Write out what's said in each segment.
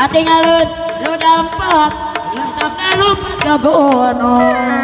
Katingalun roda empat lentap lompat ke gunung.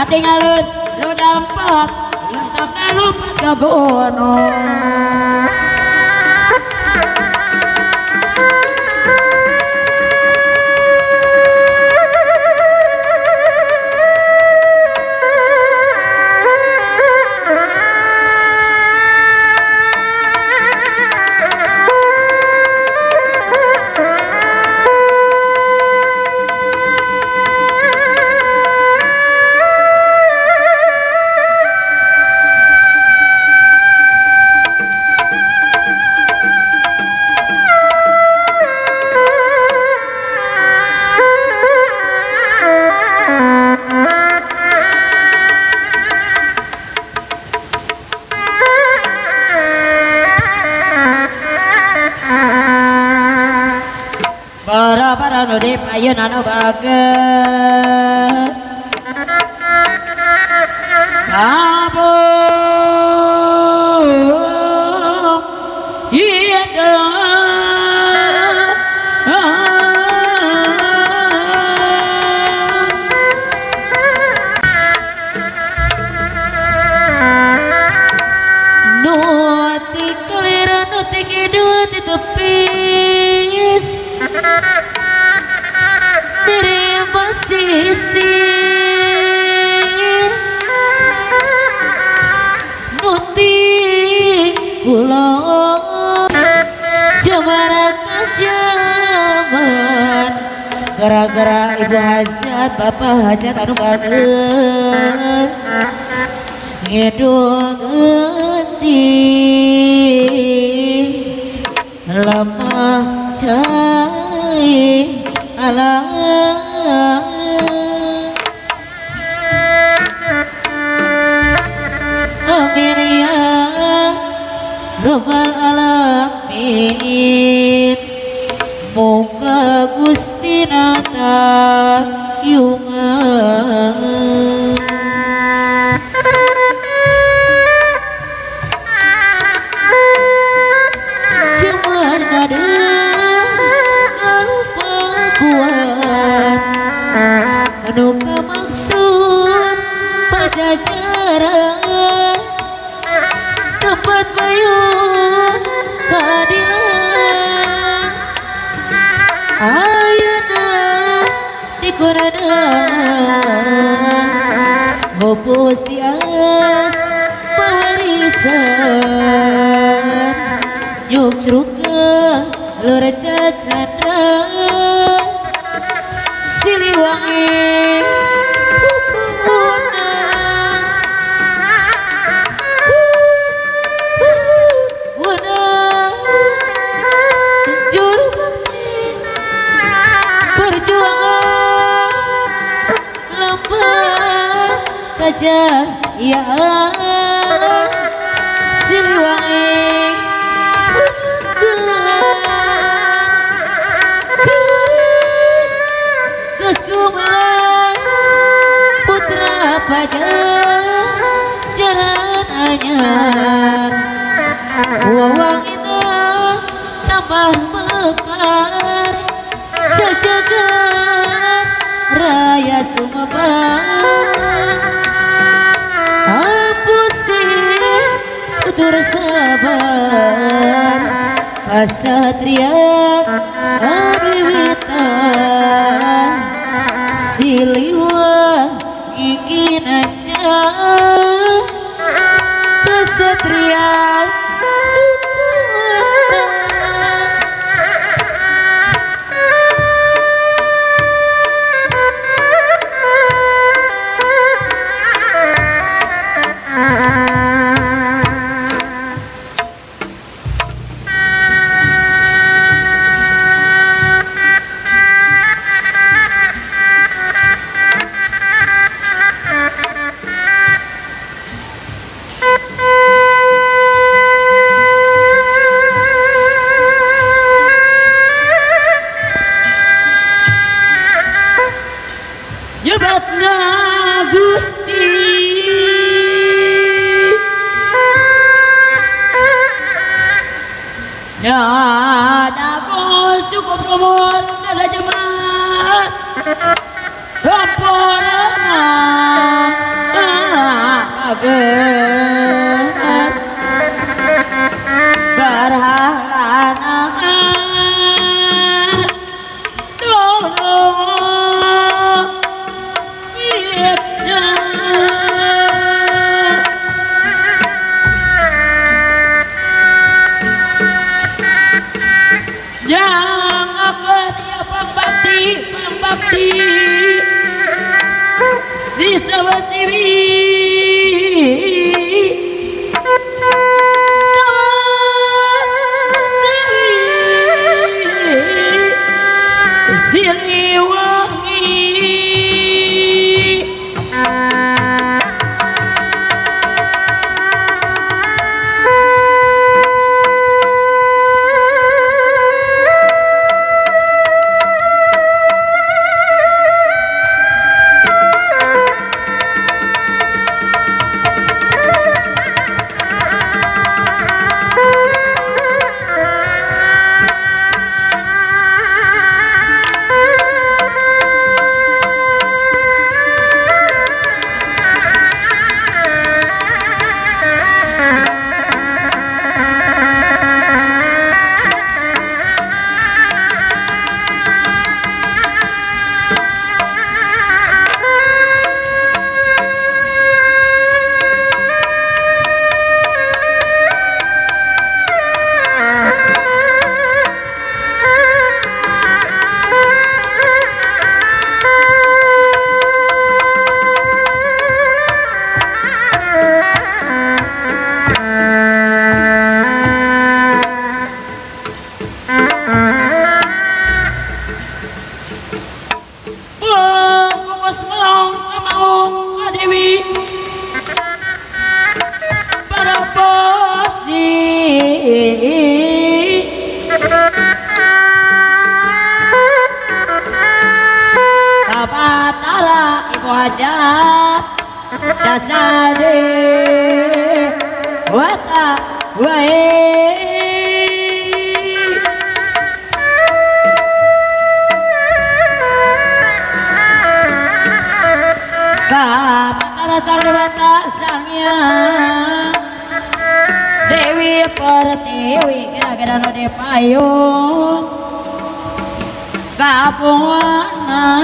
Katingalun roda empat lentap lompat ke gunung. Bara-bara nu di payun anu bager Kabung hidup Nuti kelir nuti kidul ti tepis Mirip pesisir Nuti kulon Cemara kejaman Gara-gara ibu hajat bapak hajat anu bager Ngedung endi lemah cai alam Amin ya Rabbal alamin. Moga Gusti Nata yungan. Cemar kadang lupa kuat anu kamaksud pajajaran tempat payung keadilan ayeuna dikurangan ngopus dias pewarisan nyuk cruka lur cacandra Siliwangi hukuna hukuna juru bakti perjuangan lembah kejayaan Siliwangi putra pajajaran anyar wawangina tambah mekar sejagat raya Sumabang hapus tutur sabar kasatria awiwitan Siliwangi kinanja kesatria Jebatna Gusti Nada cukup nomor nada jemaat Samporana ageun Barhalana Yang akan ya pangbakti pangbakti sisa basiwi Siliwangi Dasade wata wae Kapatara sarwata sangya Dewi Pertiwi kira-kira nu dipayun Kapungan.